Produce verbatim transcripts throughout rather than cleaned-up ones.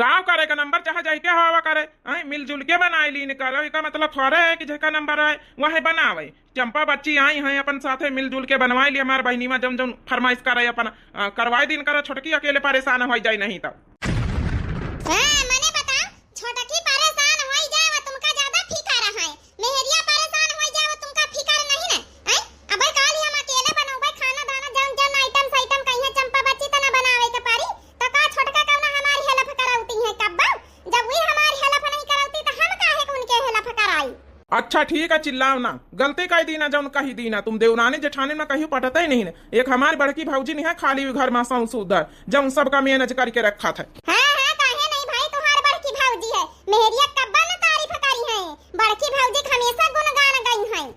का करे का नंबर चाहे जइके हवा करे, आय, मिलजुल के बनाए लीन करो। एका मतलब थोड़े है कि जेका नंबर है वह बनावे। चंपा बच्ची आई हैं अपन साथे, मिलजुल के बनवाए ली हमार बहिनी में जौन जौन फरमाइश करे अपन, अ, करवाए दीन करो। छोटकी अकेले परेशान होइ जाए नहीं तो। हाँ, मने बताओ, छोटकी परेशान होइ जाए, वो तुमका ज्यादा फिकर है। मेहरिया परेशान होइ जाए, वो तुमका फिकर नहीं ना। हैं? अबे काल ही हम अकेले बनौबे खाना दाना, जौन जौन आइटम साइटम कहिए चंपा बच्ची तना बनावे के परी, तो का छोटका कौना हमारी हेल्प करौती हैं कब्बा? जब वी हमारी हेल्प नहीं करौती तो हम काहे को उनके हेल्प कराई? अच्छा ठीक है, चिल्लाओ ना, गलती कह दीना जौन कही दीना। तुम देवरानी जेठानी में कहीं पटते ही नहीं ना। एक हमारी बड़की भौजी नहीं है, खाली वी घर में सौंसू उधर जौन सबका मैनेज करके रखा था। हाँ, हाँ, काहे नहीं भाई, तुम्हार बड़की भौजी है, मेहरिया कब्बा न तारीफ करी है। बड़की भौजी के हमेशा गुणगान गई हैं।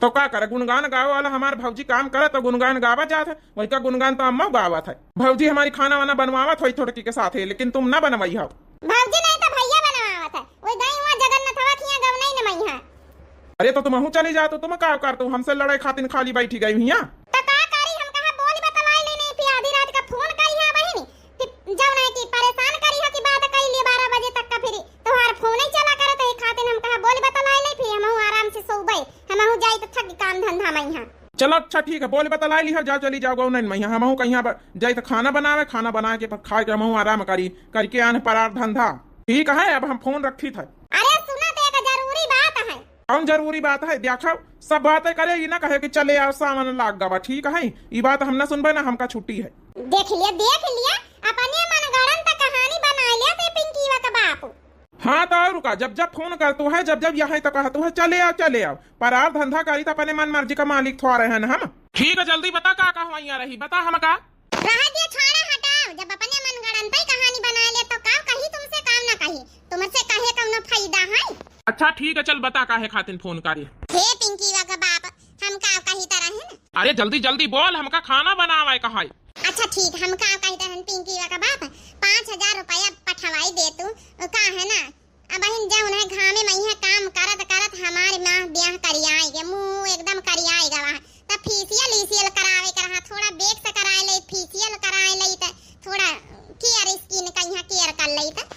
तो का करे, गुणगान गावे वाला हमार भौजी काम करे तो गुणगान गावा जात है, वही का गुणगान तो अम्मा गावत है। भौजी हमारी खाना वाना बनवावत होई छोटकी के साथ है, लेकिन तुम ना बनवाई हो। भौजी नहीं तो भैया बनवावत है, वो गई हुआ जगन्नाथवा खिया गवनई न मैहा। अरे तो तुमहू चली जात, तुम का कर, तुम हमसे लड़ाई खातिन खाली बैठी गई हुई। तो का करी, हम कहा बोल बतलाई ले नहीं, फिर आधी रात का फोन करी है बहिनी, फिर जौन है कि परेशान करी हो कि बात कई लिए बारह बजे तक का, फिर तोहार फोन ही चला करत है, खातिन हम कहा बोल बतलाई ले, फिर हमहू आराम से सोबे, हमहू जाई तो थक काम धंधा में यहाँ। चलो अच्छा ठीक है, बोल बतलाई ली हो, जाओ चली जाओ गौनन में यहाँ, हमहू कहीं ब-, जाई तो खाना बनावे, खाना बना के खाए के हमहू आराम करी, करके आन परार धंधा। ठीक है, अब हम फोन रखी था। अरे सुना तो एक जरूरी बात है। कौन जरूरी बात है? देखो, सब बातें करे, ई ना कहे कि चले आओ, सावन लाग गवा, ठीक है? ई बात हम ना सुनबे ना, हमका छुट्टी है। देख लिया, देख लिया, अपने मनगढ़ंत कहानी बनाए लिया ते पिंकीवा का बाप। हाँ, तो और का, जब जब फोन करतो है, जब जब यहाँ तो कहतो है, "चले आओ, चले आओ।" पर और धंधा करी तो अपने मन मर्जी का मालिक थोड़े हैं ना हम। ठीक है, जल्दी बता, का कहवाइया रही, बता हमका। रहा दिया, छोड़ा, हटाओ। जब अपने मनगढ़ंत ही कहानी बना ले तो का कही तुमसे, काम ना कही, तुमसे कहे कौनो फायदा है? अच्छा ठीक है, चल बता काहे खातिन फोन करी। हे पिंकीवा का बाप, हम का कही तरह है ना। अरे जल्दी जल्दी बोल, हमका खाना बनावे का है। अच्छा ठीक, हम का कही तरह पिंकीवा का बाप, पाँच हजार रुपया पठवाई दे तू, का है ना, अब हिन जौन है घामे में यहाँ काम करत करत हमार माँ ब्याह करियाए गे, मुँह एकदम करियाए गवा। त फेशियल ईशियल करावे के रहा, थोड़ा बेक से कराए ले, फेशियल कराए ले, त थोड़ा केयर स्किन का यहाँ केयर कर ले। त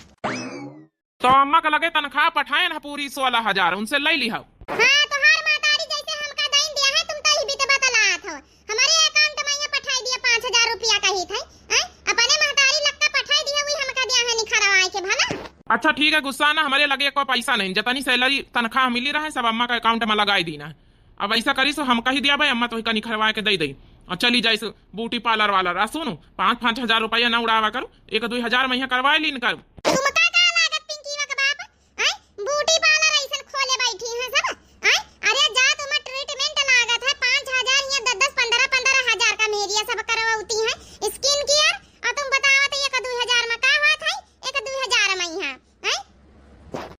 तो अम्मा के लगे तनख्वाह पठाए ना पूरी सोलह हजार, उनसे ले ली हो। हाँ, तोहार महतारी जैसे हमका दइन दिया है, तुम तो ही बीते बतलात हो। हमारे अकाउंट में ये पठाई दिया पाँच हजार रुपया कही थे, हैं? अपने महतारी लक्का पठाई दिया, वही हमका दिया है निखरवाए के भला। अच्छा ठीक है, गुस्सा ना, हमारे लगे कोई पैसा नहीं, जतनी सैलरी तनख्वाह मिली रहे सब अम्मा का अकाउंट में लगाई दीना है। अब ऐसा करी सो हम कही दिया भाई अम्मा तो का निखरवाए के दे दई और चली जाई सो ब्यूटी पार्लर वाला। आ सुनो, पाँच पाँच हजार रुपया ना उड़ावा करो, एक दुई हजार में यहाँ करवाए लीन करो। तुमका का लागत पिंकीवा के बाप? आय, ब्यूटी पार्लर ऐसन खोले बैठी हैं सब। आय, अरे जा तुम्हें ट्रीटमेंट लागत है पाँच हजार या दस दस पन्द्रह पन्द्रह हजार का मेहरिया सब करवाती हैं स्किन केयर, और तुम बतावत एक दुई हजार में का होत है, एक दुई हजार में यहाँ, हैं?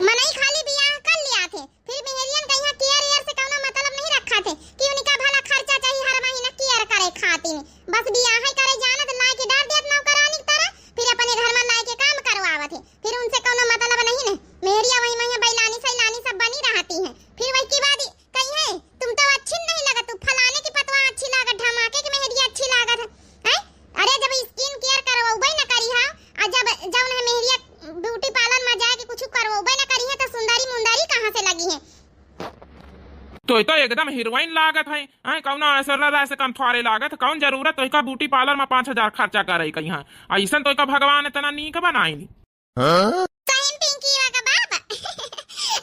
मनई खाली बियाह कर लिया थे, फिर मेहरियन का यहाँ केयर एयर से कौनो मतलब नहीं रखा थे कि उनका भला खर्चा चाहिए हर महीना केयर करे खातिर, बस बियाह ही करे जानत लाए के डाल देत नौकरानी की तरह, फिर अपने घर में लाए के काम करवावत है। फिर उनसे कौनो मतलब नहीं न। मेहरिया वही महिया बैलानी सैलानी सब बनी रहती हैं। फिर वही की बात कही है, "तुम तो अच्छी नहीं लगत, तू फलाने की पतवा अच्छी लागत, ढमाके की मेहरिया अच्छी लागत है।" हैं? अरे जब स्किन केयर करवउबे न करी है, और जब जौन है मेहरिया ब्यूटी पार्लर में जाए के कुछ करवउबे न करी है, तो सुंदरी मुंदरी कहाँ से लगी है? तो, तो एकदम हीरोइन लागत है, हैं? कौनो ऐश्वर्या राय से कम थोड़े लागत। कौन जरूरत तोहका ब्यूटी पार्लर में पाँच हजार खर्चा करे कहीं? ऐसन तोहका भगवान इतना नीक बनाइन। हाँ? सही में पिंकीवा का बाप,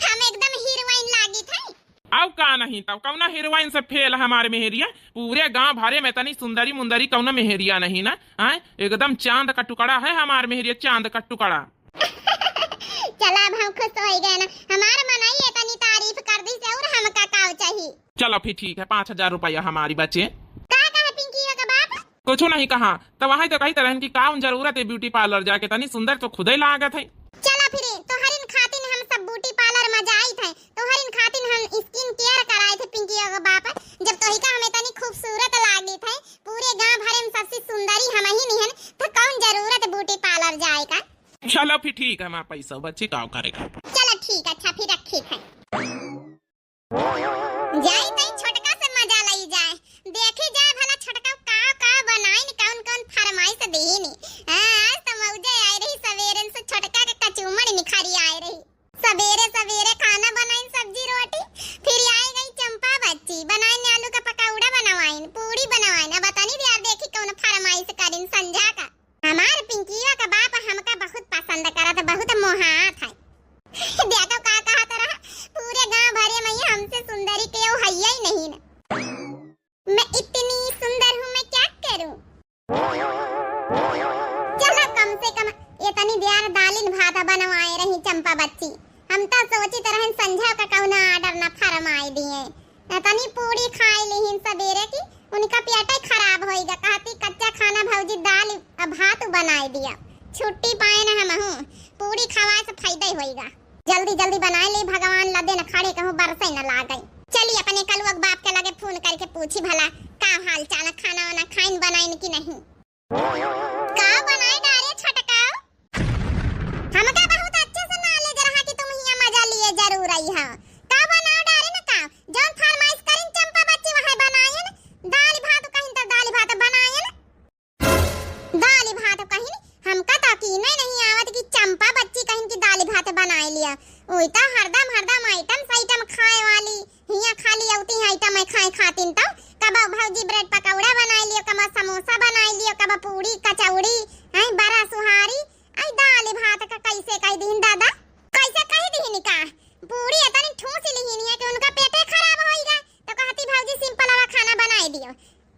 हम एकदम हीरोइन लागित है। अब का नहीं, तब कौना हीरोइन से फेल हमारे मेहरिया? पूरे गांव भरे में इतनी सुंदरी मुंदरी कौनो मेहरिया नहीं ना, हैं? एकदम चांद का टुकड़ा है हमारे मेहरिया, चांद का टुकड़ा। चला, अब हम खुश हो गए ना, हमार मनई इतनी तारीफ कर दी से और हमका का चाहिए? चलो फिर ठीक है, पाँच हजार रुपया हमारी बचे। का कहे पिंकीवा का बाप? कुछ नहीं कहा, तो वहाँ तो कहते रहन कि का उन जरूरत है ब्यूटी पार्लर जाके, तनी सुंदर तो खुदे लागत है। चला फिर, तोहरिन खातिन हम सब ब्यूटी पार्लर में जाइत है, तोहरिन खातिन हम स्किन केयर कराए थे पिंकीवा का बाप, जब तोहिका हमें तनी खूबसूरत लागित है, पूरे गांव भरे में सबसे सुंदरी हम ही निहन, तो कौन जरूरत ब्यूटी पार्लर जाए का? चलो फिर ठीक है, हमारा पैसा बची, का करेगा? चलो ठीक, अच्छा फिर रखी है। जाई तई छोटका से मजा लई जाए, देखी जाए भला छोटका का का बनाइन, कौन कौन फरमाइश दीनी। हाँ, आज तो मौजे आई रही, सवेरन से छोट हाथ है। देखो का कहत रहा, पूरे गांव भरे में ये हमसे सुंदरी केहू हइये ही नहीं न। मैं इतनी सुंदर हूँ, मैं क्या करूँ? चलो, कम से कम इतनी देर दालिन भात बनवाए रही चंपा बच्ची। हम तो सोचित रहन संझा का कौनो order न फरमाए दिए। इतनी पूरी खाए लिहिन सबेरे की उनका पेटे खराब होइगा। कहती, "कच्चा खाना भौजी दाल अ भात बनाए दिया, छुट्टी पाए न हमहू, पूरी खवाए से फायदा ही होइगा।" जल्दी जल्दी बनाए ले भगवान, लदे न खड़े कहूँ बरसे न लागे। चली अपने कलुआ के बाप के लगे फोन करके पूछी भला का हाल चाल, खाना वाना खाइन बनाइन कि नहीं। का बनाए डारे छोटका? हमका बहुत अच्छे से knowledge रहा कि तुम हियां मजा लिए जरूर आई हो। का बनाए डारे न का? जौन फरमाइश करिन चंपा बच्ची वहे बनाइन। दाल भात कहिन त दाल भात बनाइन। दाल भात कहिन, हमका तो यकीने नहीं आवत कि चंपा बच्ची कहिन कि दाल भात बनाए लिया। ओई तो हरदम हरदम item साइटम खाए वाली, हियां खाली अउती item है खाए खातिन। तो कबो भौजी bread पकौड़ा बनाए लियो, कबो समोसा बनाए लियो, कबो पूरी कचौड़ी, हैं बड़ा सुहारी। आई दाल भात का कैसे कह दीन दादा, कैसे कह दीन का? पूरी इतनी ठूस लिहिन है कि उनका पेटे खराब होइगा। तो कहती, "भौजी simple वाला खाना बनाए दियो।"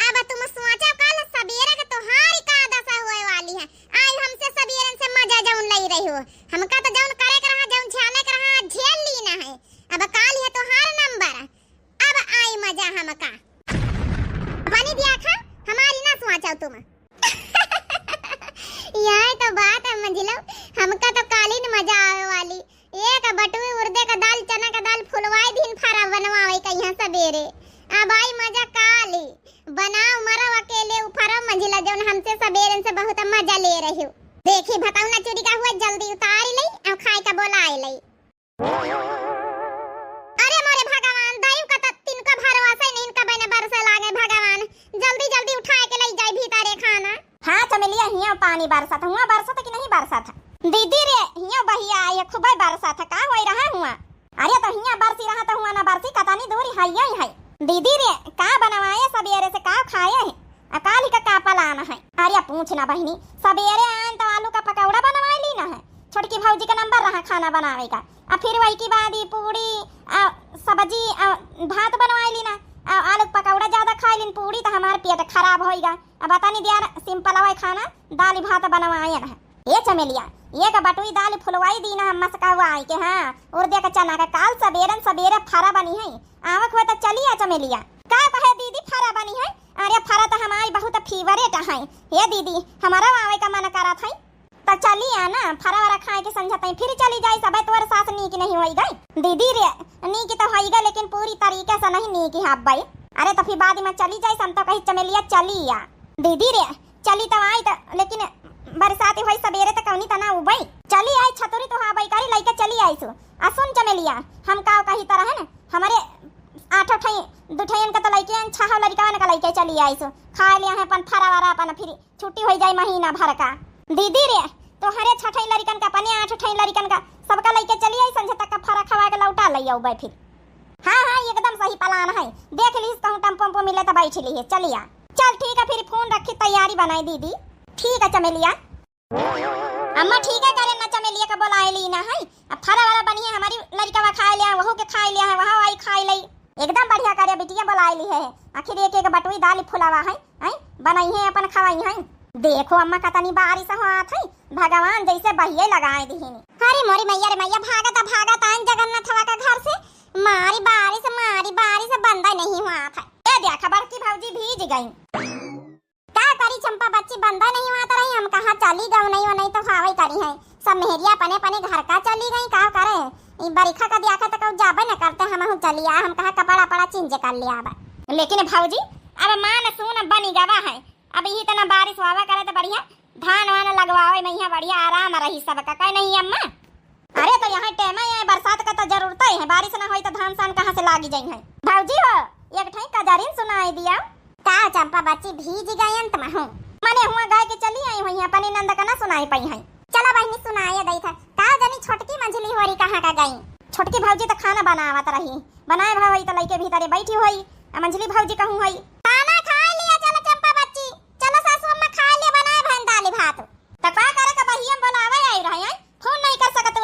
अब तुम सोचो, कल सबेरे के तोहारी का दशा होए वाली है। आज हमसे सबेरन से मजा जौन लई रही हो, हमका तो जौन करे के रहा, जौन झेले के रहा, झेल ली ना है। अब काल है तोहार नंबर, अब आई मजा हमका। पानी दिया खा, हमारी ना सोचो तुम। यह तो बात है मंझिलो, हमका तो कालीन मजा आवे वाली। एक बटुई उड़दे का दाल, चना का दाल फुलवाई दीन, फरा बनवावे का यहाँ सबेरे। अब आई मजा काली। बनाओ मरो अकेले उ फरा मंझिला, जौन हमसे सबेरन से बहुत मजा ले रही हो। देखी भतौना चुरी का हुआ, जल्दी उतारी लई और खाए का बोलाए लई। अरे मोरे भगवान, दइव का त तिनका भरोसा ही नहीं, इनका बने बरसे लागे भगवान। जल्दी जल्दी उठाए के लई जाई भीतरे खाना। हाँ चमेलिया, हियाँ पानी बरसत, हुआँ बरसत कि नहीं बरसत? दीदी रे, हियाँ बहिया आई है, खूबे बरसत, का होई रहा हुआँ? अरे तो हियाँ बरसी रहा तो हुआँ ना बरसी, कतनी दूरी है, यही है। दीदी रे, का बनवाए सबेरे से, का खाए है? आ काली का का plan है? अरे पूछ ना बहिनी, सबेरे आन तो आलू का पकौड़ा बनवाए ली ना है, छोटकी भौजी का नंबर रहा खाना बनावे का। आ फिर वही के बाद ई पूड़ी, आ सब्जी, आ भात बनवाए ली ना, आ आलू का पकौड़ा ज्यादा खाए लीन, पूड़ी तो हमार पेट खराब होइगा। अब बतानी दिया simple वाला खाना, दाल भात बनवाए ना। ए चमेलिया, एक बटुई दाल फुलवाई दी ना हम मसका हुआ आई के, हाँ, उड़दे का चना का, काल सबेरन सबेरे फरा बनी है, आवक हुए तो चली आ चमेलिया। का कहे दीदी फरा बनी है? अरे फरा तो हमारी बहुत favourite है। हे दीदी, हमारा आवे का मन करत है। तो चली आ ना, फरा वरा खाए के संझा तई फिर चली जाई, सबे तोर सास नीक नहीं होई गई। दीदी रे, नीक तो होई गई, लेकिन पूरी तरीके से नहीं नीक है अब भाई। अरे तो फिर बाद में चली जाई, हम तो कही चमेलिया चली आ। दीदी रे, चली तो आई तो, लेकिन बरसाती होई सबेरे तो कौनी तना उबई। चली आई छतुरी तो हाँ बई करी लइके चली आई सु। आ सुन चमेलिया, हम का कही तरह है ना, हमारे आठों ठई, दू ठईन का तो लइके आन, छह लड़िकवन का लइके चली आई सु। खा लिया है अपन फरा वरा अपन, फिर छुट्टी होई जाई महीना भर का। दीदी रे, तोहरे छठई लड़िकन का, अपने आठ ठई लड़िकन का, सबका लइके चली आई, संझे तक का फरा खवा के लौटा लई आउबे फिर। हाँ, हाँ, एकदम सही plan है। देख लीस कहूँ टेम्पो उम्पो मिले तो बैठ ली है, चली आ। चल ठीक है, फिर फोन रखी, तैयारी बनाई दीदी। ठीक है चमेलिया। अम्मा ठीक है करे ना, चमेलिया का बोलाए ली ना है। अब फरा वाला बनी है, हमारी लड़िकवा खाए लिया, वहू के खाए लिया है, वहाँ आई खाए लई। एकदम बढ़िया करे बिटिया बोलाए ली है। आखिर एक एक बटुई दाल फुलावा है, हैं? बनाई है अपन खवाई है। देखो अम्मा कतनी बारिश होत है, भगवान जैसे बहिये लगाए दिहिन। अरे मोरी मैया रे मैया, भागत भागत आन जगन्नाथवा का घर से, मारी बारिश, मारी बारिश, बंदा नहीं हुआ था। ए देखा बड़की भौजी भीज गई। का करी चंपा बच्ची, बंदा नहीं हुआ तो रही, हम कहा चली गऊ नहीं, वो नहीं तो खावे करी है। सब मेहरिया अपने अपने घर का चली गई, का करे? ई बरिखा का दिया तो कहू जाबे न करते, हमहू चली आ, हम कहा कपड़ा पड़ा change कर लिया अब। लेकिन भौजी अब मान सून बनी गवा है, अब यही तना बारिश हुआ करे तो बढ़िया धान वान लगवावे में यहाँ बढ़िया आराम रही सबका, कहे नहीं अम्मा? अरे तो यहाँ टेमा है, बरसात का तो जरूरत ही है, बारिश ना होई तो धान सान कहाँ से लागी जाई है? भौजी हो, एक ठई कजरिन सुनाई दिया। का चंपा बच्ची भीज गयन तुम हो? मने हुआ गाय के चली आई हुई है, अपनी नंद का ना सुनाई पाई है। चला बहिनी सुनाए दई था। का जनी छोटकी मंझली होरी कहाँ का गई? छोटकी भौजी तो खाना बनावत रही, बनाए भाव तो लइके भीतरे बैठी होई, आ मंझली भौजी कहूँ होई। खाना खा लिया, चला चंपा बच्ची, चला सासू अम्मा खा लिया, बनाए भन दाल भात। त का करे के बहिया बोलावे आई रहे हैं, फोन नहीं कर सकत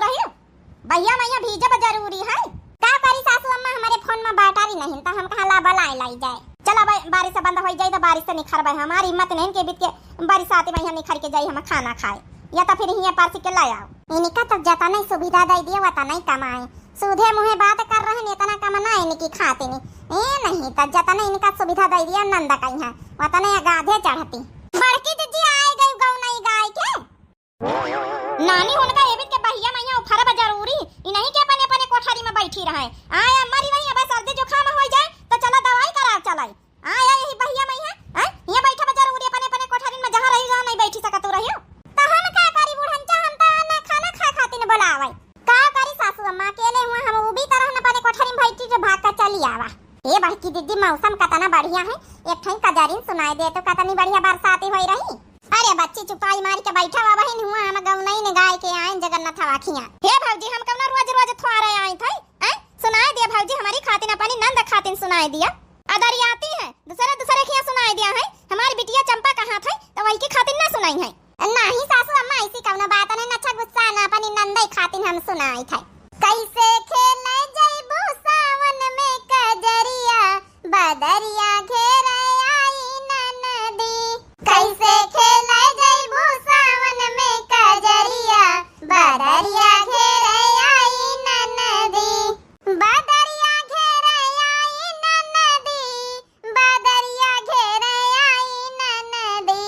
निखरबे, हमार हिम्मत नहीं कि बीत के बरसाती में यहाँ निखर के जाई हम खाना खाए, या तो फिर हियाँ परसी के ले आओ। इनका तो जतने सुविधा दे दिए, वतने कमाए। सूधे मुँहे बात कर रहे हैं, इतना कम ना इनकी खाती नहीं। ए नहीं, तो जतने इनका सुविधा दे दिया नंद कहीं है, वतने अगाधे चढ़ती। बड़की दीदी आए गई गौ नहीं गाय के। नानी, उनका एबित के बहिया मइहाँ उफरब जरूरी, ई नहीं के अपने, अपने कोठरी में बैठी रहे। आय, मरी रही, अब सर्दी जुकाम होइ जाए, तो चला दवाई करा चलाई। आय, आय, यही बहिया मइहाँ, आय, हियाँ बैठब जरूरी, अपने, अपने कोठरी में जहाँ रही, जहाँ नहीं बैठी सकत रहियो। तो हम का करी बूढ़न चा, हम तो ना खाना खाए खातिर बोलावे। का करी सासू अम्मा, अकेले हुआ हम ऊ भी तरह न अपने कोठरी में बैठी जो भाग का चली आवा। ए बड़की दीदी, मौसम कतना बढ़िया है, एक ठई कजरिन सुनाई दे तो कतनी बढ़िया बरसाती होई रही। अरे बच्ची, चुपाई मार के बैठा हुआ बहिन, हुआ हम गौनई ने गाय के आइन जगन्नाथ हवा खिया। हे भौजी, हम कौना रोज रोज थोड़े आए थे, हैं? सुनाई दिया भौजी, हमारी खातिन अपनी नंद खातिन सुनाई दिया। अदरियाती है, दूसरे दूसरे खिया सुनाई दिया है। हमारी बिटिया चंपा कहाँ थे, तो वही की खातिन ना सुनाई है। नाही सासू अम्मा, ऐसी कौनो बात नहीं, अच्छा गुस्सा ना, अपनी नंदई खातिन हम सुनाई थे। कैसे खेले जइबू सावन में कजरिया, बदरिया घेरे आई ननदी। कैसे खेले जइबू सावन में कजरिया, बदरिया घेरे आई ननदी। बदरिया घेरे आई ननदी, बदरिया घेरे आई ननदी।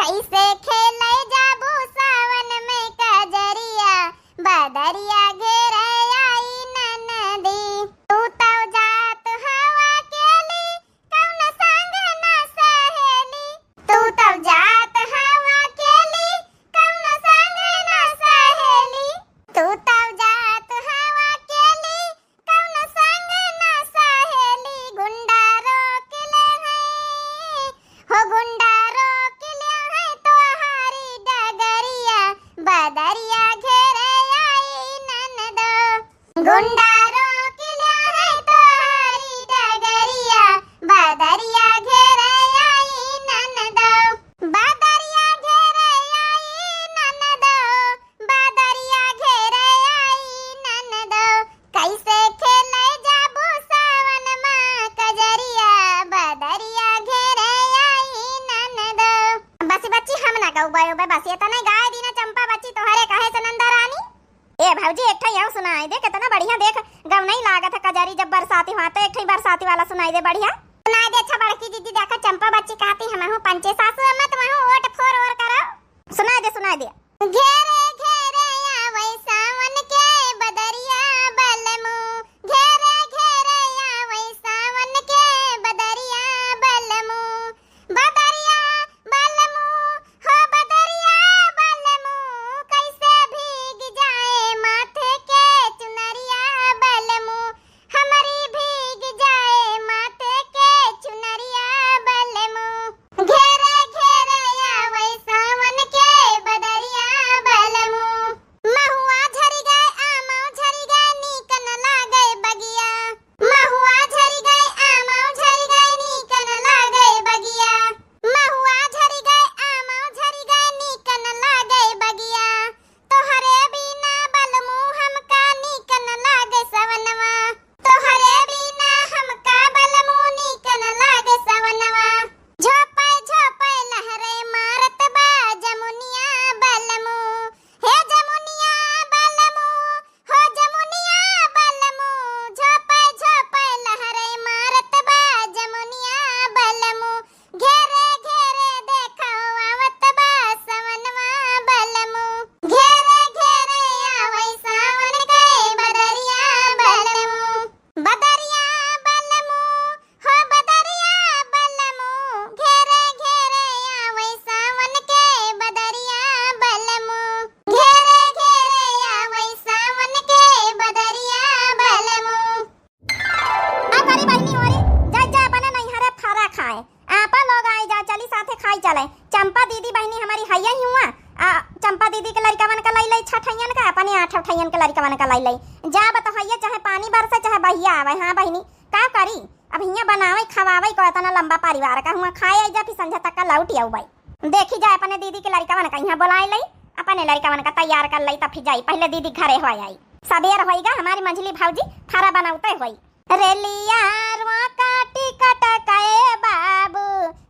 कैसे खेले जाबू सावन में कजरिया, बदरिया घेरे आई ननदी। तू तौ जात हवा अकेली, कौन संग ना सहेली। तू तौ जात हवा अकेली, कौन संग ना सहेली। तू तौ जात हवा अकेली, कौन संग ना सहेली। गुंडा रोक ले हैं, हो गुंडा रोक ले हैं तोहारी डगरिया, बदरिया घेरे आई ननदो। गुंडा रोक ले हैं तोहारी डगरिया, बदरिया घेरे आई ननदो। बदरिया घेरे आई ननदो, बदरिया घेरे आई ननदो। कैसे खेले जाबू सावन मा कजरिया, बदरिया घेरे आई ननदो। बस बच्ची, हम ना गौबे उबे, बस ये तने गाय दीना चंपा बच्ची, तोहरे कहे से नंदा रानी। ए भौजी, एक ठई अउ सुनाई दे, कितना बढ़िया देख गौनई लागत है कजरी, जब बरसाती हुआ तो एक ठई बरसाती वाला सुनाई दे, बढ़िया सुनाई दे। अच्छा बड़की दीदी, देखो चंपा बच्ची कहती, हमहू पंचे सासू अम्मा, तुमहू ओट फोर ओर करो। सुनाई दे, सुनाई दे। घेरे घेरे आवै सावन के बदरिया बलमू, घेरे घेरे आवै सावन के बदरिया बलमू, बदरिया बलमू, हो बदरिया बलमू, कैसे भीग जाए माथे के चुनरिया बलमू, हमरी भीग जाए माथे के चुनरिया बलमू। घेरे घेरे आवै सावन के बदरिया बलमू। महुआ झरि गए, आमौ झरि गए, नीक न लागै बगिया। महुआ झरि गए, आमौ झरि गए, नीक न लागै बगिया। महुआ झरि गए, आमौ झरि गए, नीक न लागै बगिया। तोहरे बिना बलमू हमका नीक न लागे सवनवा, तोहरे बिना हमका बलमू नीक न लागे सवनवा। झोपै झोपै लहरे मारत बा जमुनिया बलमू, हे जमुनिया बलमू, हो जमुनिया बलमू। झोपै झोपै लहरे मारत बा जमुनिया बलमू, घेरे घेरे देखो आवत बा सवनवा बलमू। घेरे घेरे आवै सावन के बदरिया बलमू। बदरिया बलमू, हो बदरिया बलमू। घेरे घेरे आवै सावन के बदरिया बलमू। घेरे घेरे आवै सावन के बदरिया बलमू। आ करी बहिनी ओरी, जा, जा अपने नैहरे फरा खाए। आपा लोग आई जा, चली साथे खाई चले। चंपा दीदी बहिनी हमारी हइया ही हुआ। आ, चंपा दीदी के लड़िकवन का लई लई छठइयन का, अपने आठ ठइयन के लड़िकवन का लई लई। जा बतहइया, चाहे पानी बरसे, चाहे बहिया आवे। हाँ बहिनी, का करी? अब हियाँ बनावे, खवावे को इतना लंबा परिवार का हुआ, खाए आई जा, फिर संझा तक का लौट आउबे। देखी जाए अपने दीदी के लड़िकवन का यहाँ बोलाए लई, अपने लड़िकवन का तैयार कर लई, तब फिर जाई, पहले दीदी घरे हो आई। सबेर होइगा, हमारी मंझली भौजी फरा बनौते होई। रेलिया रुआ का टिकट कए बाबू,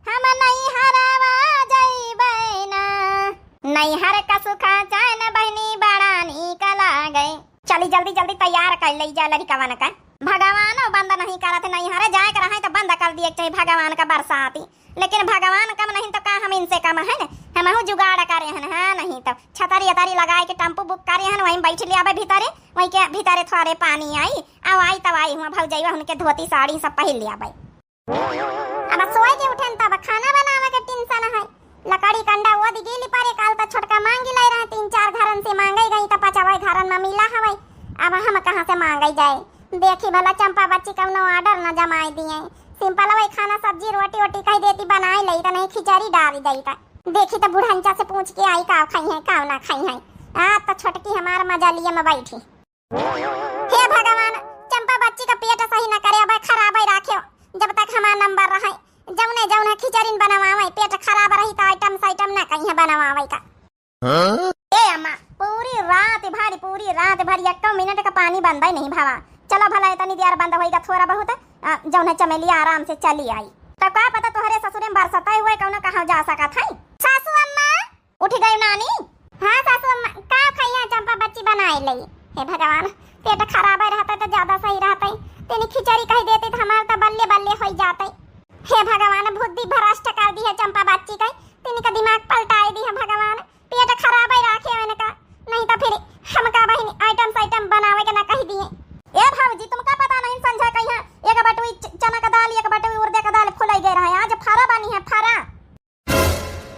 हम नैहरवा जइबै ना, नैहर का सुख चैन बहिनी बड़ा नीक लागै। चली जल्दी जल्दी तैयार कर लई जा लड़िकवन का। भगवानो बंद नहीं करत, नैहर जाए के रहे तो बंद कर दिए के चाही भगवान का बरसाती। लेकिन भगवान कम नहीं तो का हम इनसे कम है न? हमहू जुगाड़ करे हन, हाँ नहीं तो छतरी अतरी लगाए के टेम्पू बुक करे हन, वहीं बैठ लियाबे भीतरे, वहीं के भीतरे थोड़े पानी आई, अब आई तब आई हुआ भौजैया उनके धोती साड़ी सब पहिर लियाबे। अब सोए के उठेन तब खाना बनावे के टेंशन है। लकड़ी कंडा वो दिगीली परे, काल त छोटका मांगी लाई रहे, तीन चार घरन से मांगे गई त पचवे घरन में मिला हवे। अब हम कहाँ से मांगे जाए? देखी भला चंपा बच्ची कौनो ऑर्डर न जमाए दिए। सिंपल वही खाना सब्जी रोटी वोटी कह देती बनाए लई त नहीं खिचड़ी डाल जाई त। देखी त बुढ़ंचा से पूछ के आई काव खाई है काव ना खाई है। आ त छोटकी हमार मजा लिए में बैठी। हे भगवान, चंपा बच्ची का पेट सही न करे, अब खराब ही राख्यो। जब तक हमार नंबर रहे, जौने जौने खिचड़िन बनवावे, पेट खराब रही त आइटम साइटम ना कहीं बनवावे का। हाँ? ए अम्मा, पूरी रात भरी, पूरी रात भरी एक्को मिनट का पानी बंदा ही नहीं भावा। चलो भला इतनी देर बंद होइगा थोड़ा बहुत, अ, जौने चमेलिया आराम से चली आई। तब का पता तोहरे ससुरे में बरसता हुए कौनो कहाँ जा सकत है। सासू अम्मा, उठ गई नानी? हाँ सासू अम्मा, का खइया चंपा बच्ची बनाए लई? हे भगवान, पेट खराब है रहता तो ज्यादा सही रहता। तेनी खिचड़ी कह देते तो हमार तो बल्ले बल्ले हो जाते। हे भगवान, बुद्धि भ्रष्ट कर दी है चंपा बच्ची का, तेनी का दिमाग पलटाए दी है भगवान। पेट खराब है राखे इनका, नहीं तो फिर हमका बहिन आइटम साइटम बनावे के ना कह दिए। ए भौजी, तुमका पता नहीं संझा कहिया एक बटुई च-, चना का दाल, एक बटुई उड़द का दाल फुलाई गए रहे, आज फरा बनी है फरा।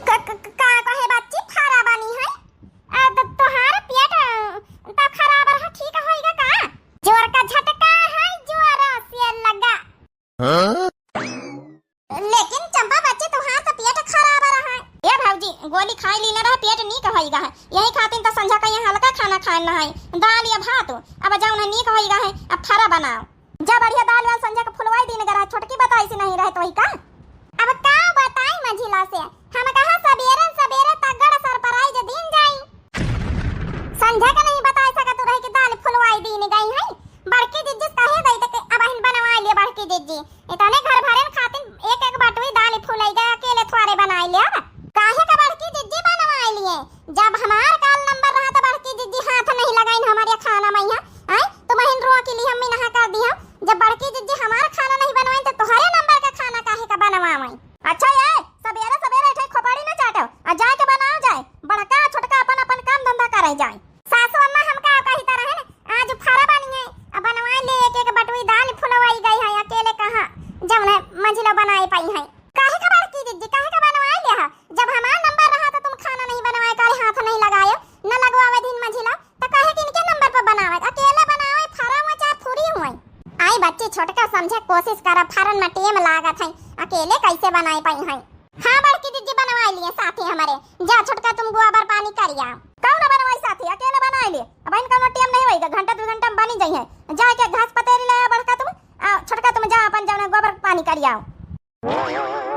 क-, क-, क-, का कहे बच्ची, फरा बनी है? आ, त-, तोहार पेट, अ, त खराब रहा, ठीक होइगा का? जोर का झटका है, जोर से लगा। हाँ? लेकिन चंपा बच्ची, तोहार त पेट खराब रहा है। ए भौजी, गोली खाई ली ना रहा, पेट नीक होइगा है, यही खातिर त संझा का यहाँ हल्का खाना खाए ना है, दाल या भात। अब जाओ ना, नीक होइगा है, अब फरा बनाओ। जा बढ़िया दाल वाल संझा के फुलवाई दीन गरा, छोटकी बताई से नहीं रहे तो वही का। अब का बताई मंझिला से, हम कहा सबेरे सबेरे तगड़ सरप्राइज दीन जाई। संझा के नहीं बताई सकत रहे कि दाल फुलवाई दीन गई है। बड़की जिज्जी कहे दई त अब हिन बनवाई लिए बड़की जिज्जी। इतने घर भरे खातिर एक एक बटुई दाल फुलाई गए, अकेले थोड़े बनाई ले। अब काहे का बड़की जिज्जी बनवाई लिए? जब हमार काल नंबर रहा तो बड़की जिज्जी हाथ नहीं लगाइन हमारे खाना में यहाँ। आए, तुम हिन रोक ली, हम नहा कर दिया। जब बड़की जिज्जी हमार खाना नहीं बनवाई तो तुम्हारे नंबर का खाना काहे का बनवावे? अच्छा ये, सबेरे सबेरे इठे खोपड़ी न चाटो, आ जाए के बनाओ जाए, बड़का छोटका अपन अपन काम धंधा करे जाए। सासू अम्मा हम का कही तरह है ना, आज फरा बनी है, अब बनवाई ले एक एक बटुई दाल फुलवाई गई है, अकेले कहाँ जौन है मंझिलो बनाए पाई है। काहे का बड़की जिज्जी, काहे का बनवाई ले है? जब हमार नंबर रहा तो तुम खाना नहीं बनवाए, काले हाथ नहीं लगाए, न लगवावे दिन मंझिलो, तो काहे कि इनके नंबर पर बनावे, अकेले बनावे, फरा हुआ चाहे फुरी हुआ। आई बच्ची छोटका समझे कोशिश करा, फरन में टेम लागत है, अकेले कैसे बनाए पाई है। हाँ बड़की जिज्जी बनवाई लिए साथे हमारे, जा छोटका तुम गोबर पानी करिया। कौन बनवाई साथे, अकेले बनाई ले, अब इन कौनो टेम नहीं होइगा, घंटा दो घंटा में बनी जाई है, जाके घास पतेरी ले आ बड़का तुम, आ छोटका तुम जा अपन जौन गोबर पानी करिया।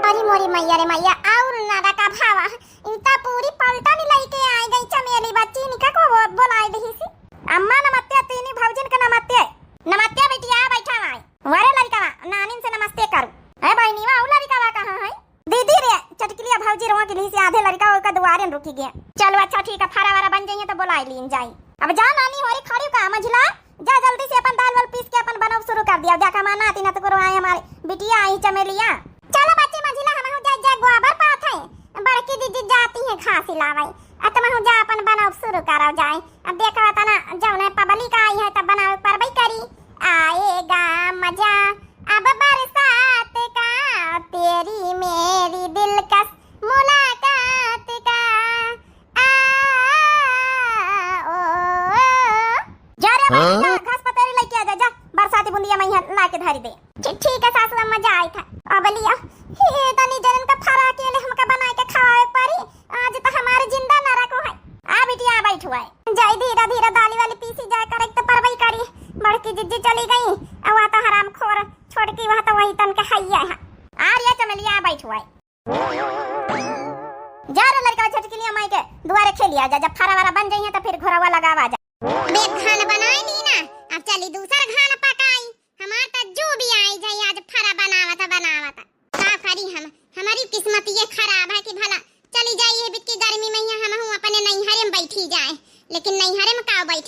अरे मोरी मैया रे मैया, और ना रखा भावा, इनका पूरी पलटन लइके आई गई चमेली बच्ची, इनका को वो बोलाई दही सी। अम्मा नमत्ते, तीनी भौजिन के नमत्ते। नमत्ते बिटिया, बैठा भाई। वरे लड़का, नानिन से नमस्ते करू। ए बहिनी, वा लड़का कहाँ है? दीदी रे, चटकिलिया भौजी रोआ के लिए से आधे लड़का ओका दुआरे न रुकी गया। चलो अच्छा ठीक है, फरा वरा बन जाइए तो बोलाई लीन जाई। अब जा नानी, होरी खड़ी का मझिला, जा जल्दी से अपन दाल वाल पीस के अपन बनाव शुरू कर दिया। जा कमाना आती ना तो करो आए हमारे बिटिया आई चमेलिया। चलो बच्ची मझिला, हम हो जा, जा गोबर पात है, बड़की दीदी जाती है घास लावे, आ तुम हो जा अपन बनाव शुरू करो जाए। अब देखो तना जौने पब्लिक आई है तब बनावे परबई करी। आएगा मजा अब बरसात का, तेरी मेरी दिलकश मुलाकात का। आ, ओ, ओ। जा रे हाँ? बच्चा, घास पतेरी लेके आ जा, जा। बरसाती बुंदिया मैं यहाँ ला के धारी दे। ठी-, ठीक है सासू अम्मा, जाए था। अब लिया, हे तनी जनन का फरा अकेले हमका बनाए के खवावे परी। आज तो हमारे जिंदा नरक है। आ बिटिया, आ बैठ हुआ है। जाई धीरे धीरे दाली वाली पीसी जाए करे तो परबई करी। बड़की जिज्जी चली गई, अब वहाँ तो हराम खोर छोड़ के वहाँ तो वही तन के हैया है। आ रे चमेलिया, आ बैठ हुआ है। जा रे लड़का, झटकिलिया माई के दुआरे खेलिया जा, जब फरा वरा बन जाइए तो फिर घोरवा लगावा जा। देख, घान बनाई ली ना, अब चली दूसर घान पकाई। हमार त जो भी आई जाई, आज फरा बनावत बनावत। का करी हम, हमारी किस्मत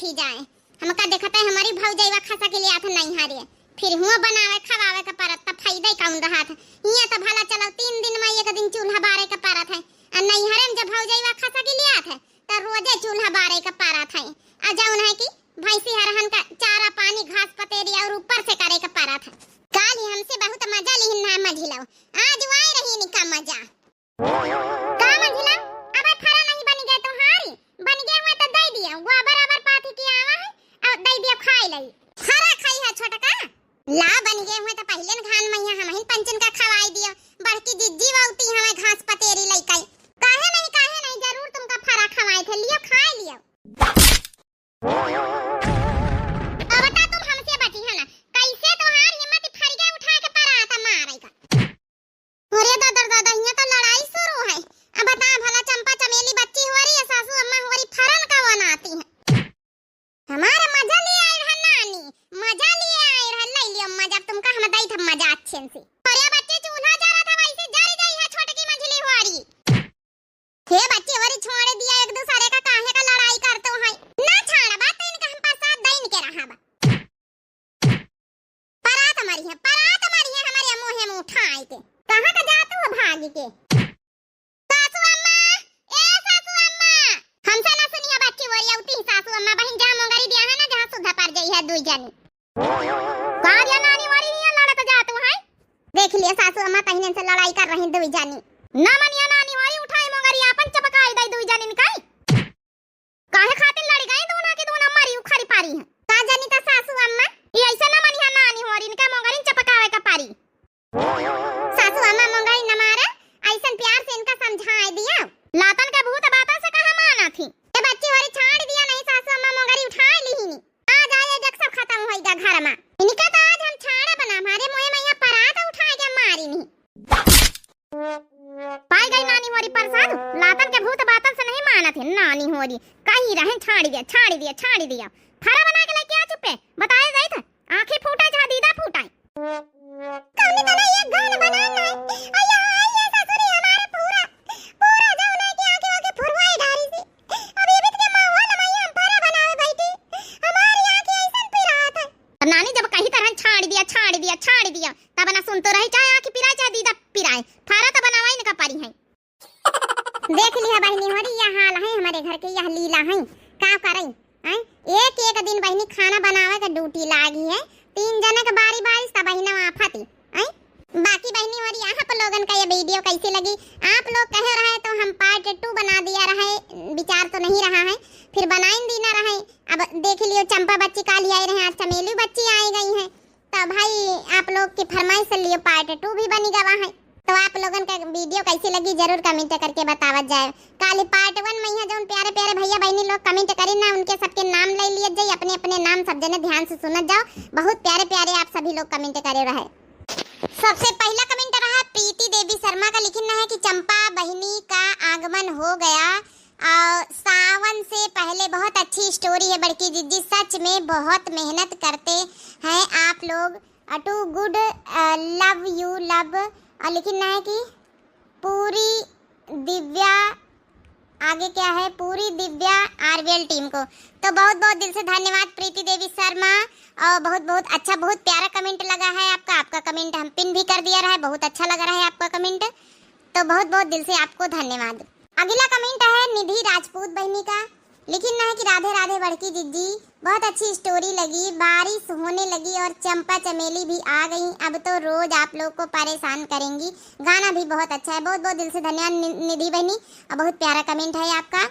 उठी जाए। हमका देखत है हमरी भौजइवा खसकि लियात है नैहरे, फिर हुआँ बनावे खवावे के परत, त फायदा ही कौन रहत है? हियाँ त भला चलो तीन दिन मा एक दिन चूल्हा बारे के परत है, आ नैहरे मा जब भौजइवा खसकि लियात है त रोजे चूल्हा बारे के परत है। आ जौन है कि भैंसी हरहन का चारा पानी घास पतेरी और ऊपर से करे के परत है। काल्हि हमसे बहुत मजा लिहिन ना मझिलो, आज वाई रही इनका मजा। का मझिला, अबे फरा नहीं बनि गए तोहारी? बनि गए हुए त दइ दिया, गोबर अबर पाथी के आवा है, अब दइ दिया खाइ लई। फरा खाई है छोटका। ला बनि गए हुए त पहिले न घान मइहाँ हमहिन पंचन का खवाई दिया, बड़की जिज्जी वउती हमें घास पतेरी लइकई। काहे नहीं, काहे नहीं, जरूर तुमका फरा खवाए थे, लियो खाइ लियो। अब बता तुम हमसे बची है ना, कैसे तोहार हिम्मत फरिया उठाए के परात मारे का? अरे दादा दादा, हियाँ तो लड़ाई शुरू है। अब बता भला चंपा चमेली बच्ची होरी या सासू अम्मा होरी फरन का वनाती है। हमारा मजा ले आए रहा नानी, मजा ले आए रहा, ले लियो मजा, अब तुमका हम दई था मजा अच्छे से। अरे बच्ची चूल्हा जरा था वैसे जर गई है छोटकी मझली होरी। हे बच्ची, वरी छोड़ दिया, एक दूसरे का काहे का लड़ाई करतो है? ना छाड़बा, त इनका हम प्रसाद दइन के रहबा। परात मरी है, परात मरी है हमारे मुँहे मुँह उठाए के। कहाँ का जातू है भागी के? सासू अम्मा, ए सासू अम्मा, हमसे ना सुनिया बच्ची, वरी अउती सासू अम्मा, बहिन जा मोंगरी दिया है ना, जहाँ सुधा पर जाई है दुई जनी। का रे नानी होरी हियाँ लड़त जातू है? देख लिया सासू अम्मा तहिने से लड़ाई कर रही दुई जानी। ना मनिया नानी होरी उठाई मोंगरी आपन चपकाई दई दुई जानिन काई। काहे खातिर लड़ी गई दूना की दूना मरी उखरी पारी है। का जानी त सासू अम्मा? ई ऐसे ना मनिया नानी होरी इनका मोंगरिन चपकावे का पारी। सासू अम्मा मोंगरी न मारा, ऐसन प्यार से इनका समझाए दिया। लातन के भूत बातन से कहाँ माना थी? ए बच्ची होरी छाड़ दिया नहीं सासू अम्मा मोंगरी उठाए लिहिनी। आज आए जग सब खतम होई गा घर मा। इनका तो आज हम छाड़ा बना मारे मोए मैया परात उठाए के मारी नहीं। पाई गई नानी होरी प्रसाद, लातन के भूत बातन से नहीं मानत है नानी होरी। कही रहे छाड़ी दिया, छाड़ी दिया, छाड़ी दिया। फरा बना के लेके आ चुपे, बताए जाइत है, आँखी फूटा जहाँ दीदा फूटाए। कौनी तना ये गान बना ना है। अय्या, ये ससुरी हमारे पूरा, पूरा जौन है कि आँखी आँखी फुरवाई डारी सी। अब ये बीत के माहौल में हम फरा बनावे बैठी। हमारी आँखी ऐसन पिरात है। नानी जब कही तरह छाड़ी दिया, छाड़ी दिया, छाड़ी दिया, तब ना सुनतो रही, चाहे आँखी पिराए, चाहे दीदा पिराए, फरा तो बनावा ही इनका परी है। देख लिहा बहिनी होरी, यह हाल है हमारे घर के, यह लीला है, का करई, हैं? एक एक दिन बहिनी खाना बनावे के ड्यूटी लागी है, तीन जने के बारी बारी सब बहिना आफत ही, हैं? बाकी बहिनी होरी, आप लोगन का ये वीडियो कैसी लगी? आप लोग कहे रहे तो हम पार्ट टू बना दिया रहे, विचार तो नहीं रहा है, फिर बनाइन दीना रहे। अब देख लियो चंपा बच्ची काल्हि आई रहे, आज चमेली बच्ची आई गई है। तो भाई, आप लोग की फरमाइश से लियो पार्ट टू भी बनी गवा है। तो आप लोगन का वीडियो कैसी लगी जरूर कमेंट करके बतावत जाए। काल्हि पार्ट वन में यहाँ जौन प्यारे प्यारे भैया बहिनी लोग कमेंट करी ना, उनके सबके नाम ले लिया जाए, अपने अपने नाम सब जने ध्यान से सुनत जाओ। बहुत प्यारे प्यारे आप सभी लोग कमेंट करे रहे। सबसे पहला कमेंट रहा प्रीति देवी शर्मा का, लिखिन है कि चंपा बहिनी का आगमन हो गया। और सावन से पहले बहुत अच्छी स्टोरी है बड़की जिज्जी, सच में बहुत मेहनत करते हैं आप लोग। अ, too good, अ, love you love। और लिखिन है कि पूरी दिव्या, आगे क्या है, पूरी दिव्या आरवीएल टीम को। तो बहुत बहुत दिल से धन्यवाद प्रीति देवी शर्मा, और बहुत बहुत अच्छा, बहुत प्यारा कमेंट लगा है आपका। आपका कमेंट हम पिन भी कर दिया रहा है, बहुत अच्छा लग रहा है आपका कमेंट। तो बहुत बहुत दिल से आपको धन्यवाद। अगला कमेंट है निधि राजपूत बहिनी का, लिखिन है कि राधे राधे बड़की जिज्जी, बहुत अच्छी स्टोरी लगी, बारिश होने लगी और चंपा चमेली भी आ गई, अब तो रोज आप लोग को परेशान करेंगी। गाना भी बहुत अच्छा है, बहुत बहुत दिल से धन्यवाद नि-, निधि बहिनी, और बहुत प्यारा कमेंट है आपका।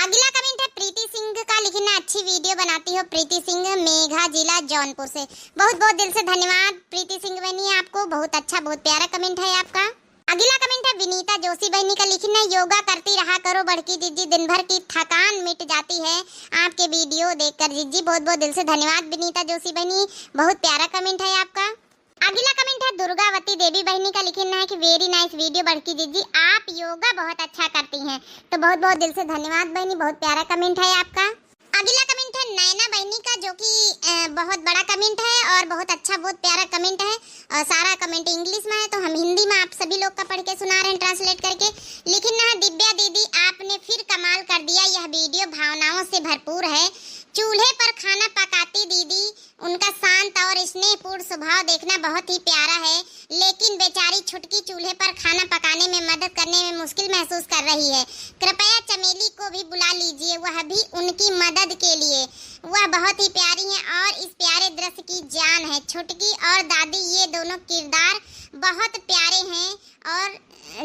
अगला कमेंट है प्रीति सिंह का, लिखिन है अच्छी वीडियो बनाती हो प्रीति सिंह, मेघा जिला जौनपुर से। बहुत बहुत दिल से धन्यवाद प्रीति सिंह बहिनी आपको, बहुत अच्छा, बहुत प्यारा कमेंट है आपका। अगला कमेंट है विनीता जोशी बहिनी का, लिखिन है योगा करती रहा करो बड़की जिज्जी, दिन भर की थकान मिट जाती है आपके वीडियो देखकर जिज्जी। बहुत बहुत दिल से धन्यवाद विनीता जोशी बहिनी, बहुत प्यारा कमेंट है आपका। अगला कमेंट है दुर्गावती देवी बहिनी का, लिखिन है कि very nice video बड़की जिज्जी, आप योगा बहुत अच्छा करती हैं। तो बहुत बहुत दिल से धन्यवाद बहिनी, बहुत प्यारा कमेंट है आपका। अगला कमेंट है नैना बहिनी का, जो कि, अ, बहुत बड़ा कमेंट है और बहुत अच्छा, बहुत प्यारा कमेंट है। और सारा कमेंट इंग्लिश में है, तो हम हिंदी में आप सभी लोग का पढ़ के सुना रहे हैं, ट्रांसलेट करके। लिखिन है दिव्या दीदी, आपने फिर कमाल कर दिया, यह वीडियो भावनाओं से भरपूर है। चूल्हे पर खाना पकाती दीदी, उनका शांत और स्नेहपूर्ण स्वभाव देखना बहुत ही प्यारा है, लेकिन बेचारी छुटकी चूल्हे पर खाना पकाने में मदद करने में मुश्किल महसूस कर रही है। कृपया चमेली को भी बुला लीजिए, वह भी उनकी मदद के लिए। वह बहुत ही प्यारी हैं और इस प्यारे दृश्य की जान है। छुटकी और दादी, ये दोनों किरदार बहुत प्यारे हैं और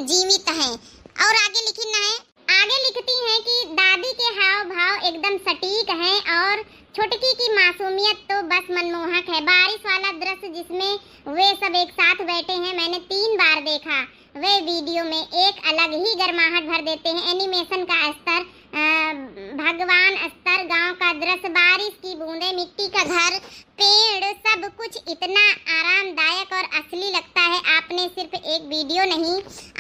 जीवित हैं। और आगे लिखी ना है, आगे लिखती हैं कि दादी के हाव भाव एकदम सटीक हैं और छुटकी की मासूमियत तो बस मनमोहक है। बारिश वाला दृश्य जिसमें वे सब एक साथ बैठे हैं, मैंने तीन बार देखा। वे वीडियो में एक अलग ही गर्माहट भर देते हैं। एनिमेशन का स्तर, अ, भगवान स्तर, गांव का दृश्य, बारिश की बूंदें, मिट्टी का घर, पेड़, सब कुछ इतना आरामदायक और असली लगता है। आपने सिर्फ एक वीडियो नहीं,